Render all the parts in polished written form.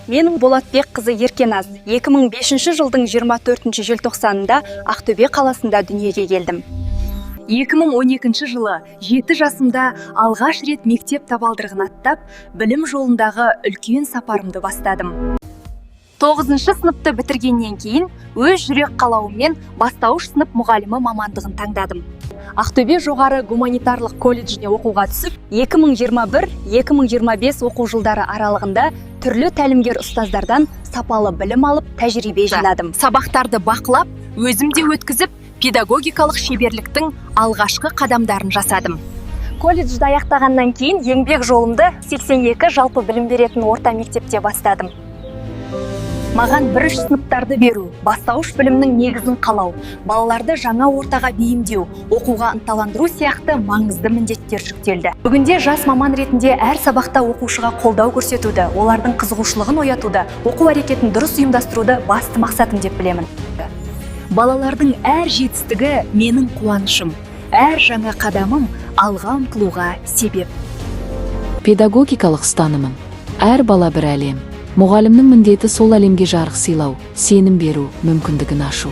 Мен Болатбекқызы Еркеназ 2005 жылдың 24 желтоқсанында Ақтөбе қаласында дүниеге келдім. 2012 жылы 7 жасымда алғаш рет мектеп табалдырығын аттап, білім жолындағы үлкен сапарымды бастадым. 9 сыныпты бітіргеннен кейін өз жүрек қалауыммен бастауыш сынып мұғалімі мамандығын таңдадым. Ақтөбе жоғары гуманитарлық колледжіне оқуға түсіп, 2021-2025 оқу жылдары аралығында түрлі тәлімгер ұстаздардан сапалы білім алып, тәжірибе жинадым. Сабақтарды бақылап, өзім де өткізіп, педагогикалық шеберліктің алғашқы қадамдарын жасадым. Колледжді аяқтағаннан кейін еңбек жолымды 82 жалпы білім беретін орта мектепте бастадым. Маған бірінші сыныптарды беру, бастауыш білімнің негізін қалау, балаларды жаңа ортаға бейімдеу, оқуға ынталандыру сияқты маңызды міндеттер жүктелді. Бүгінде жас маман ретінде әр сабақта оқушыға қолдау көрсетуді, олардың қызығушылығын оятуды, оқу әрекетін дұрыс ұйымдастыруды басты мақсатым деп білемін. Балалардың әр жетістігі менің қуанышым, әр жаңа қадамым алға ұмтылуға себеп. Педагогикалық ұстанымым: әр бала бір әлем. Мұғалімнің міндеті сол әлемге жарық сыйлау, сенім беру, мүмкіндігін ашу.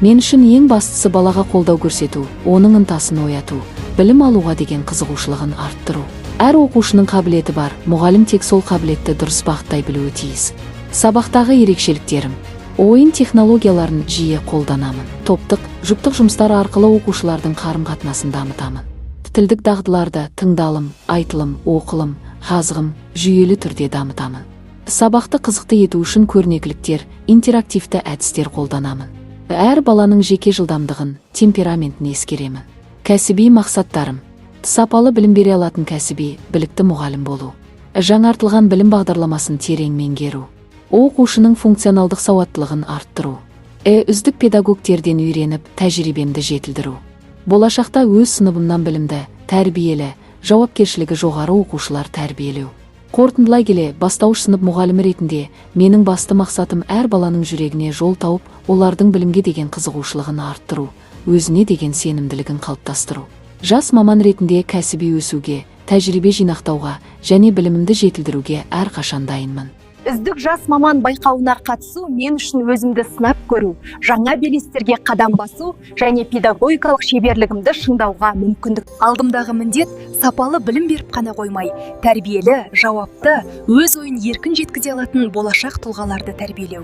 Мен үшін ең бастысы балаға қолдау көрсету, оның ынтасын ояту, білім алуға деген қызығушылығын арттыру. Әр оқушының қабілеті бар, мұғалім тек сол қабілетті дұрыс бағыттай білуі тиіс. Сабақтағы ерекшеліктерім: ойын технологияларын жиі қолданамын. Топтық, жұптық жұмыстар арқылы оқушылардың қарым-қатынасын дамытамын. Тілдік дағдыларды тыңдалым, айтылым, оқылым, жазылым жүйелі түрде дамытамын. Сабақты қызықты ету үшін көрнекіліктер, интерактивті әдістер қолданамын. Әр баланың жеке жылдамдығын, темпераментін ескеремін. Кәсіби мақсаттарым: сапалы білім бере алатын кәсіби, білікті мұғалім болу. Жаңартылған білім бағдарламасын терең меңгеру. Оқушының функционалдық сауаттылығын арттыру. Үздік педагогтерден үйреніп, тәжірибемді жетілдіру. Болашақта өз сыныбымнан білімді, тәрбиелі, жауапкершілігі жоғары оқушылар тәрбиелеу. Қорытындылай келе, бастауыш сынып мұғалімі ретінде менің басты мақсатым әр баланың жүрегіне жол тауып, олардың білімге деген қызығушылығын арттыру, өзіне деген сенімділігін қалыптастыру. Жас маман ретінде кәсіби өсуге, тәжірибе жинақтауға және білімімді жетілдіруге әрқашан дайынмын. Үздік жас маман байқауына қатысу мен үшін өзімді сынап көру, жаңа белестерге қадам басу және педагогикалық шеберлігімді шыңдауға мүмкіндік. Алдымдағы міндет сапалы білім беріп қана қоймай, тәрбиелі, жауапты, өз ойын еркін жеткізе алатын болашақ тұлғаларды тәрбиелеу.